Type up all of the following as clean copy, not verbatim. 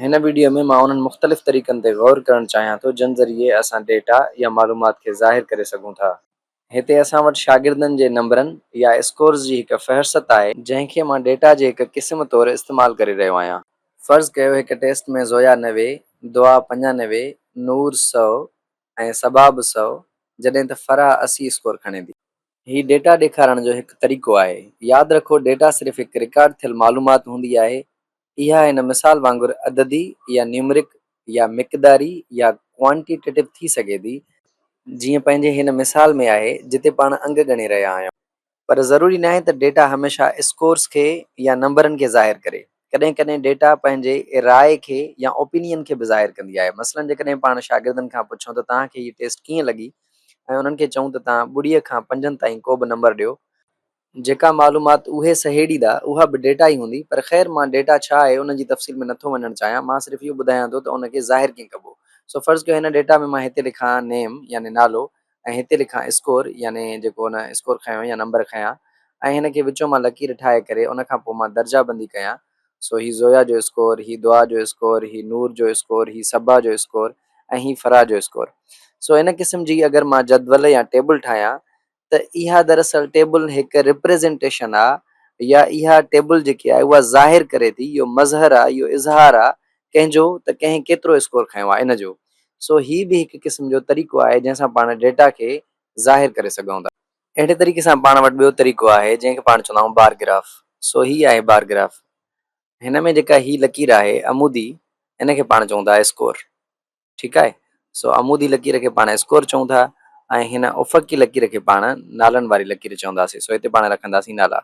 هن وڊيو ۾ مان انهن مختلف طريقن تي غور ڪرڻ چاهيان ٿو جن ذريعي اسان ڊيٽا يا معلومات کي ظاهر ڪري سگهون ٿا. هتي اسان وٽ شاگردن جي نمبرن يا اسڪورز جي هڪ فهرست آهي جنهن کي مان ڊيٽا جي هڪ قسم طور استعمال ڪري رهيو آهيان. فرض ڪيو هڪ ٽيسٽ ۾ زويا 90، دعا 95، نور 100 ۽ صبا به 100 جڏهن ته فرح 80 اسڪور کڻي ٿي. هي ڊيٽا ڏيکارڻ جو هڪ طريقو آهي. ياد رکو ڊيٽا صرف هڪ رڪارڊ ٿيل معلومات هوندي آهي اها هن مثال وانگر عددي يا نيومرڪ يا مقداري يا ڪوانٽيٽيٽو ٿي سگهي ٿي، جيئن پنهنجي هن مثال ۾ آهي جتي پاڻ انگ ڳڻي رهيا آهيون. پر ضروري ناهي ته ڊيٽا هميشه اسڪورس کي يا نمبرن کي ظاهر ڪري، ڪڏهن ڪڏهن ڊيٽا پنهنجي راء کي يا اوپينين کي به ظاهر ڪندي آهي. مثلاً جيڪڏهن پاڻ شاگردن کان پڇون ته توهان کي هي ٽيسٽ ڪيئن لڳي ۽ انهن کي چئون ته توهان ٻڙيء کان پنجن تائين ڪو به نمبر ڏيو، جيڪا معلومات اهي سهيڙيندا اها به ڊيٽا ئي هوندي پر خير مان ڊيٽا ڇا آهي ان جي تفصيل ۾ نٿو وڃڻ چاهيان مان صرف اهو ٻڌايان ٿو ته ان کي ظاهر ڪيئن ڪبو سو فرض ڪيو هن ڊيٽا ۾ مان هتي لکان نيم يعني نالو ۽ هتي لکان اسڪور يعني جيڪو ان اسڪور کنيو يا نمبر کنيا ۽ هن کي وچون مان لڪير ٺاهي ڪري ان کان پوء مان درجا بندي ڪيان سو هي زويا جو اسڪور هي دعا جو اسڪور هي نور جو اسڪور هي صبا جو اسڪور ۽ هي فرح جو اسڪور سو ان قسم جي اگر مان جدول يا ٽيبل ٺاهيان ته اها دراصل ٽيبل هڪ ريپريزينٽيشن آ يا اها ٽيبل جيڪي آهي اها ظاهر ڪري ٿي اهو مظهر آ اهو اظهار آ ڪنهن جو ته ڪنهن ڪيترو اسڪور کنيو آ ان جو سو هي به هڪ قسم جو طريقو آهي جنهن سان پاڻ ڊيٽا کي ظاهر ڪري سگهون ٿا. اهڙي طريقي سان پاڻ وٽ ٻيو طريقو آهي جنهن کي پاڻ چوندا آهيون بار گراف سو هي آهي بار گراف هن ۾ جيڪا هي لڪير آهي عمودي ان کي پاڻ چئون ٿا اسڪور. ٺيڪ آهي سو عمودي لڪير کي پاڻ اسڪور چئون ٿا ۽ هن افقي لڪير کي پاڻ نالن واري لڪير چونداسين سو هتي پاڻ رکنداسين نالا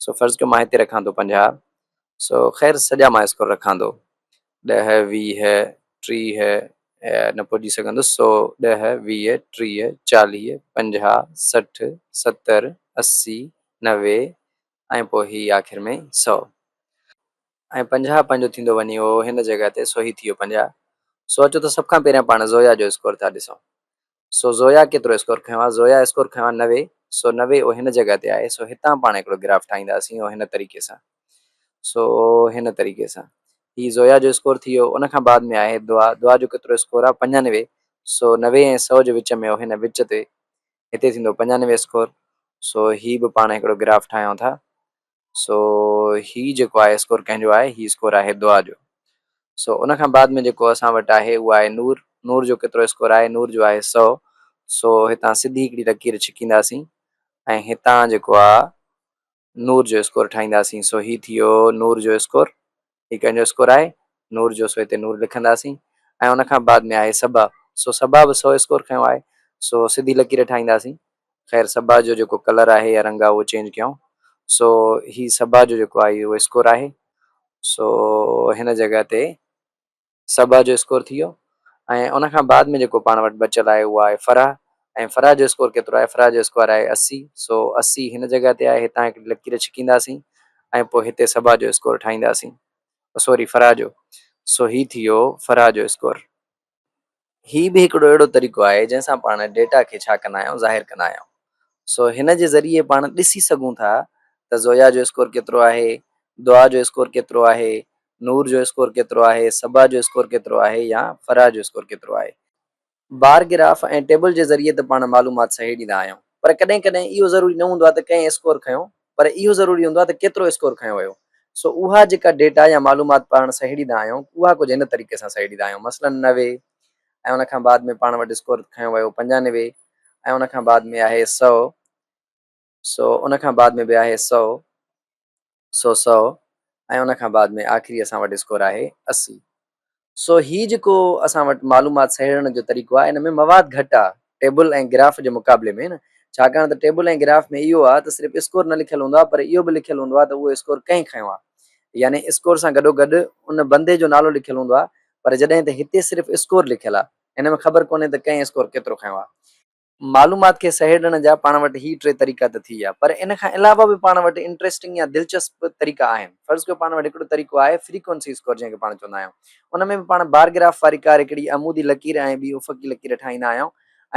سو فرض ڪيو مان هتي رکان ٿو 50 سو خير سڄا مان اسڪور رکان ٿو 10 20 30 نه پڄي سگهندس سو 10 20 30 40 50 60 70 80 90 ۽ پوء هي آخر ۾ 100 ۽ 50 پنهنجو ٿيندو وڃي اهو هن جڳهه تي سو هي ٿي ويو 50. سو اچو ته سڀ کان پهريان پاڻ زويا جو اسڪور ٿا ڏسون. سو زويا ڪيترو اسڪور کنيو آهي؟ زويا اسڪور کنيو آهي 90 سو 90 اهو هن جڳهه تي آهي سو هتان پاڻ هڪڙو گراف ٺاهينداسين اهو هن طريقي سان. سو هن طريقي سان هي زويا جو اسڪور ٿي ويو. ان کان بعد ۾ آهي دعا. دعا جو ڪيترو اسڪور آهي؟ 95 سو 90 ۽ 100 جي وچ ۾ اهو هن وچ تي هتي ٿيندو 95 اسڪور. سو هي به پاڻ هڪڙو گراف ٺاهيون ٿا. سو هي جيڪو آهي اسڪور ڪنهن جو آهي هي اسڪور آهي دعا جو سو ان کان بعد ۾ جيڪو اسان وٽ آهي اهو آهي نور نور جو ڪيترو اسڪور آهي نور جو آهي 100 سو هتان سڌي هڪڙي لڪير ڇڪينداسين ۽ هتان جيڪو آهي نور جو اسڪور ٺاهينداسين سو هي ٿي ويو نور جو اسڪور هي ڪنهن جو اسڪور آهي؟ نور جو سو هتي نور لکنداسين ۽ ان کان بعد ۾ آهي صبا سو صبا به 100 اسڪور کنيو آهي سو سڌي لڪير ٺاهينداسين خير صبا جو جيڪو ڪلر آهي يا رنگ آهي اهو چينج ڪيائون سو هي صبا جو جيڪو آهي اهو اسڪور آهي سو هن جڳهه تي صبا جو اسڪور ٿي ويو ۽ ان کان بعد ۾ جيڪو پاڻ وٽ بچيل آهي اهو آهي فرح ۽ فرح جو اسڪور ڪيترو آهي فرح جو اسڪور آهي 80 سو 80 هن جڳهه تي آهي هتان هڪڙي لڪير ڇڪينداسين ۽ پوء هتي صبا جو اسڪور ٺاهينداسين سوري فرح جو سو هي ٿي ويو فرح جو اسڪور. هي به هڪڙو اهڙو طريقو آهي جنهن سان پاڻ ڊيٽا کي ڇا ڪندا آهيون ظاهر ڪندا آهيون سو هن جي ذريعي پاڻ ڏسي سگهون ٿا ته زويا جو اسڪور ڪيترو آهي دعا جو اسڪور ڪيترو آهي نور جو اسڪور ڪيترو آهي صبا جو اسڪور ڪيترو آهي يا فرح جو اسڪور ڪيترو آهي. بار گراف ۽ ٽيبل جي ذريعي ته پاڻ معلومات سهيڙيندا آهيون پر ڪڏهن ڪڏهن اهو ضروري نه هوندو آهي ته ڪنهن اسڪور کنيو پر اهو ضروري هوندو آهي ته ڪيترو اسڪور کنيو ويو. سو اها جيڪا ڊيٽا يا معلومات پاڻ سهيڙيندا آهيون اها ڪجهه هن طريقي سان سهيڙيندا آهيون مثلاً 90 ۽ ان کان بعد ۾ پاڻ وٽ اسڪور کنيو ويو 95 ۽ ان کان بعد ۾ آهي 100 سو ان کان بعد ۾ به آهي 100 سو 100 ۽ ان کان بعد ۾ آخري اسان وٽ اسڪور آهي 80. سو هي جيڪو اسان وٽ معلومات سهيڙڻ جو طريقو آهي ان ۾ مواد گهٽ آهي ٽيبل ۽ گراف جي مقابلي ۾ نه ڇاڪاڻ ته ٽيبل ۽ گراف ۾ اهو آهي ته صرف اسڪور نه لکيل هوندو آهي پر اهو به لکيل هوندو آهي ته اهو اسڪور ڪنهن کنيو آهي يعني اسڪور سان گڏو گڏ ان بندي جو نالو لکيل هوندو آهي پر جڏهن ته هتي صرف اسڪور لکيل آهي هن ۾ خبر ڪونهي ته ڪنهن اسڪور ڪيترو کنيو آهي. معلومات کي سهيڙڻ جا پاڻ وٽ هي ٽي طريقا ته ٿي ويا پر ان کان علاوه به پاڻ وٽ انٽريسٽنگ يا دلچسپ طريقا آهن. فرض ڪيو پاڻ وٽ هڪڙو طريقو آهي فريڪوئنسي اسڪور جنهن کي پاڻ چوندا آهيون. ان ۾ به پاڻ بار گراف واري ڪار هڪڙي عمودي لڪير ۽ ٻي افقي لڪير ٺاهيندا آهيون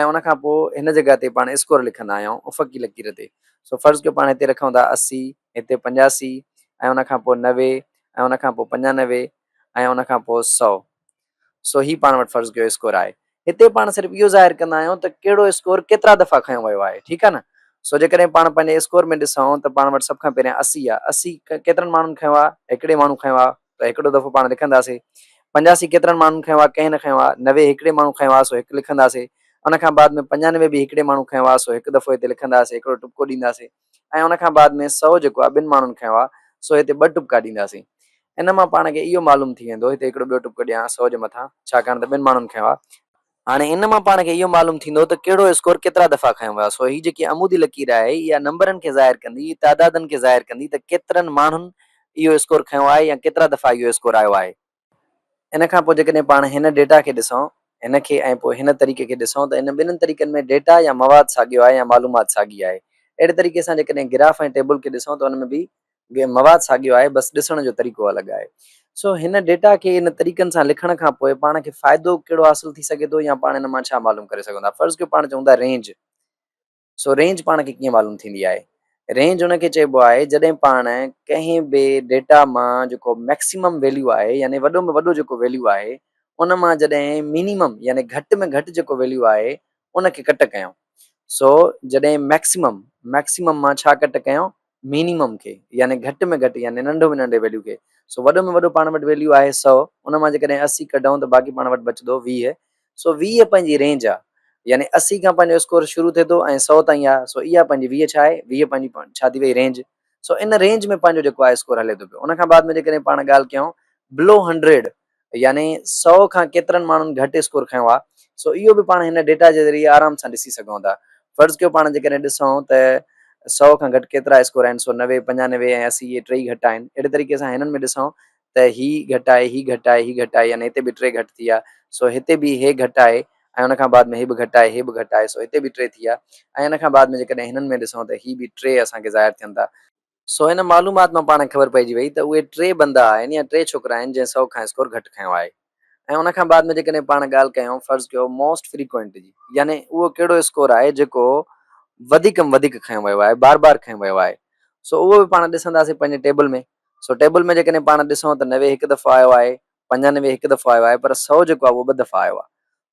۽ ان کان پوء هن جڳهه تي پاڻ اسڪور لکندا آهيون افقي لڪير تي. سو فرض ڪيو پاڻ هتي رکون ٿا 80، هتي 85 ۽ ان کان پوء 90 ۽ ان کان پوء 95. ۽ ان کان پوء 100. سو هي پاڻ وٽ فرض ڪيو اسڪور آهي. هتي پاڻ صرف اهو ظاهر ڪندا آهيون ته ڪهڙو اسڪور ڪيترا دفعا کنيو ويو آهي. ٺيڪ آهي نه؟ سو جيڪڏهن پاڻ پنهنجي اسڪور ۾ ڏسون ته پاڻ وٽ سڀ کان پهريان 80 آهي. 80 ڪيترن ماڻهن کنيو آهي؟ هڪڙي ماڻهو کنيو آهي ته هڪڙو دفعو پاڻ لکنداسي. 85 ڪيترن ماڻهن کنيو آهي؟ ڪنهن نه کنيو آهي. 90 هڪڙي ماڻهو کنيو آهي سو هڪ لکنداسي. ان کان بعد ۾ 95 به هڪڙي ماڻهو کنيو آهي سو هڪ دفعو هتي لکنداسي هڪڙو ٽپڪو ڏينداسي. ۽ ان کان بعد ۾ 100 جيڪو آهي ٻن ماڻهن کنيو آهي سو هتي ٻه ٽپڪا ڏينداسين. ان مان پاڻ کي اهو معلوم ٿي ويندو، هتي هڪڙو ٻيو ٽپڪو ڏيان 100 جي مٿان، ڇاڪاڻ ته ٻن ماڻهن کنيو آهي. هاڻي ان مان پاڻ کي اهو معلوم ٿيندو ته ڪهڙو اسڪور ڪيترا دفعا کنيو ويو آهي. سو هي جيڪي عمودي لڪير آهي، اها نمبرن کي ظاهر ڪندي، تعدادن کي ظاهر ڪندي ته ڪيترن ماڻهن اهو اسڪور کنيو آهي يا ڪيترا دفعا اهو اسڪور آيو آهي. ان کان پوء جيڪڏهن پاڻ هن ڊيٽا کي ڏسون، هن کي ۽ پوء هن طريقي کي ڏسون ته ان ٻنهن طريقن ۾ ڊيٽا يا مواد ساڳيو آهي يا معلومات ساڳي آهي. اهڙي طريقي سان جيڪڏهن گراف ۽ ٽيبل کي ڏسون ته ان ۾ به مواد ساڳيو آهي بس ڏسڻ جو طريقو الڳ آهي. سو هن ڊيٽا کي ان طريقن سان لکڻ کان پوء پاڻ کي فائدو ڪهڙو حاصل ٿي سگهي ٿو يا پاڻ ان مان ڇا معلوم ڪري سگهون ٿا. فرض ڪيو پاڻ چئون ٿا رينج. سو رينج پاڻ کي ڪيئن معلوم ٿيندي آهي؟ رينج ان کي چئبو آهي جڏهن پاڻ ڪنهن به ڊيٽا مان جيڪو ميڪسيمم ويليو آهي يعني وڏو ۾ وڏو جيڪو ويليو آهي ان مان جڏهن مينيمم يعني گهٽ ۾ گهٽ جيڪو ويليو آهي ان کي ڪٽ ڪيون. سو جڏهن ميڪسيمم ميڪسيمم مان ڇا ڪٽ ڪيون؟ مينيمم کي يعني گهٽ ۾ گهٽ يعني ننڍو ۾ ننڍي ويليو کي. سو وڏو ۾ وڏو پاڻ وٽ ويليو آهي 100 ان مان جيڪڏهن 80 ڪڍون ته باقي پاڻ وٽ بچندو 20. سو 20 پنهنجي رينج آ يعني 80 کان پنهنجو اسڪور شروع ٿئي ٿو ۽ 100 تائين آ. سو اها پنهنجي 20 ڇا آهي؟ 20 پنهنجي ڇا ٿي وئي؟ رينج. سو ان رينج ۾ پنهنجو جيڪو آهي اسڪور هلي ٿو پيو. ان کان بعد ۾ جيڪڏهن پاڻ ڳالهه ڪيون بلو 100 يعني 100 کان ڪيترن ماڻهن گهٽ اسڪور کنيو آ سو اهو به پاڻ هن ڊيٽا جي ذريعي آرام سان ڏسي سگهون ٿا. فرض ڪيو پاڻ جيڪڏهن ڏسون ته 100 کان گهٽ ڪيترا اسڪور آهن سو 90، 95 ۽ 80 اهي ٽئي گهٽ آهن. اهڙي طريقي سان هنن ۾ ڏسون ته هي گهٽ آهي، هي گهٽ آهي، هي گهٽ آهي يعني هتي به ٽي گهٽ ٿي ويا سو هتي به هي گهٽ آهي ۽ ان کان بعد ۾ هي به گهٽ آهي، هي به گهٽ آهي سو هتي به ٽي ٿي ويا ۽ ان کان بعد ۾ جيڪڏهن هنن ۾ ڏسون ته هي به ٽي اسان کي ظاهر ٿين ٿا. سو ان معلومات مان پاڻ کي خبر پئجي وئي ته اهي ٽي بندا آهن يا ٽي ڇوڪرا آهن جنهن 100 کان اسڪور گهٽ کنيو آهي ۽ ان کان بعد ۾ جيڪڏهن پاڻ ڳالهه ڪيون فرض ڪيو موسٽ فريڪوئنٽ جي يعني اهو ڪهڙو اسڪور آهي جيڪو وڌيڪ م وڌيڪ کنيو ويو آهي بار بار کنيو ويو آهي سو اهو به پاڻ ڏسنداسين پنهنجي ٽيبل ۾ سو ٽيبل ۾ جيڪڏهن پاڻ ڏسون ته 90 هڪ دفعو آيو آهي 95 هڪ دفعو آيو آهي پر 100 جيڪو آهي اهو ٻه دفعا آيو آهي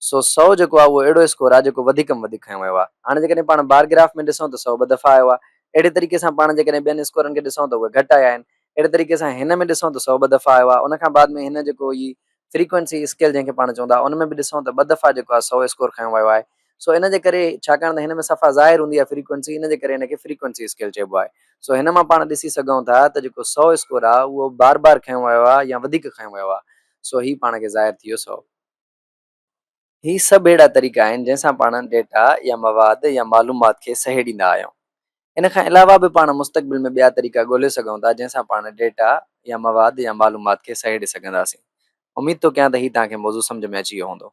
سو 100 جيڪو آهي اهو اهڙو اسڪور آهي جيڪو وڌيڪ ۾ وڌيڪ کنيو ويو آهي. هاڻي جيڪڏهن پاڻ بار گراف ۾ ڏسون ته 100 ٻه دفعا آيو آهي. اهڙي طريقي سان پاڻ جيڪڏهن ٻين اسڪورن کي ڏسون ته اهي گهٽ آيا آهن. اهڙي طريقي سان هن ۾ ڏسون ته 100 ٻه دفعا آيو آهي. ان کان بعد ۾ هن جيڪو هي فريڪوئنسي اسڪيل جنهن کي پاڻ چون ٿا ان ۾ به ڏسون ته ٻه دفعا جيڪو آهي 100 اسڪور کنيو ويو آهي. سو ان جي ڪري ڇاڪاڻ ته هن ۾ صفا ظاهر هوندي آهي فريڪوئنسي ان جي ڪري هن کي فريڪوئنسي اسڪيل چئبو آهي. سو هن مان پاڻ ڏسي سگهون ٿا ته جيڪو 100 اسڪور آهي اهو بار بار کنيو ويو آهي يا وڌيڪ کنيو ويو آهي. سو هي پاڻ کي ظاهر ٿي ويو 100. هي سڀ اهڙا طريقا آهن جنهن سان پاڻ ڊيٽا يا مواد يا معلومات کي سهيڙيندا آهيون. ان کان علاوه به پاڻ مستقبل ۾ ٻيا طريقا ڳولي سگهون ٿا جنهن سان پاڻ ڊيٽا يا مواد يا معلومات کي سهيڙي سگهنداسين. اميد ٿو ڪيان ته هي توهان کي موضوع سمجهه ۾ اچي ويو هوندو.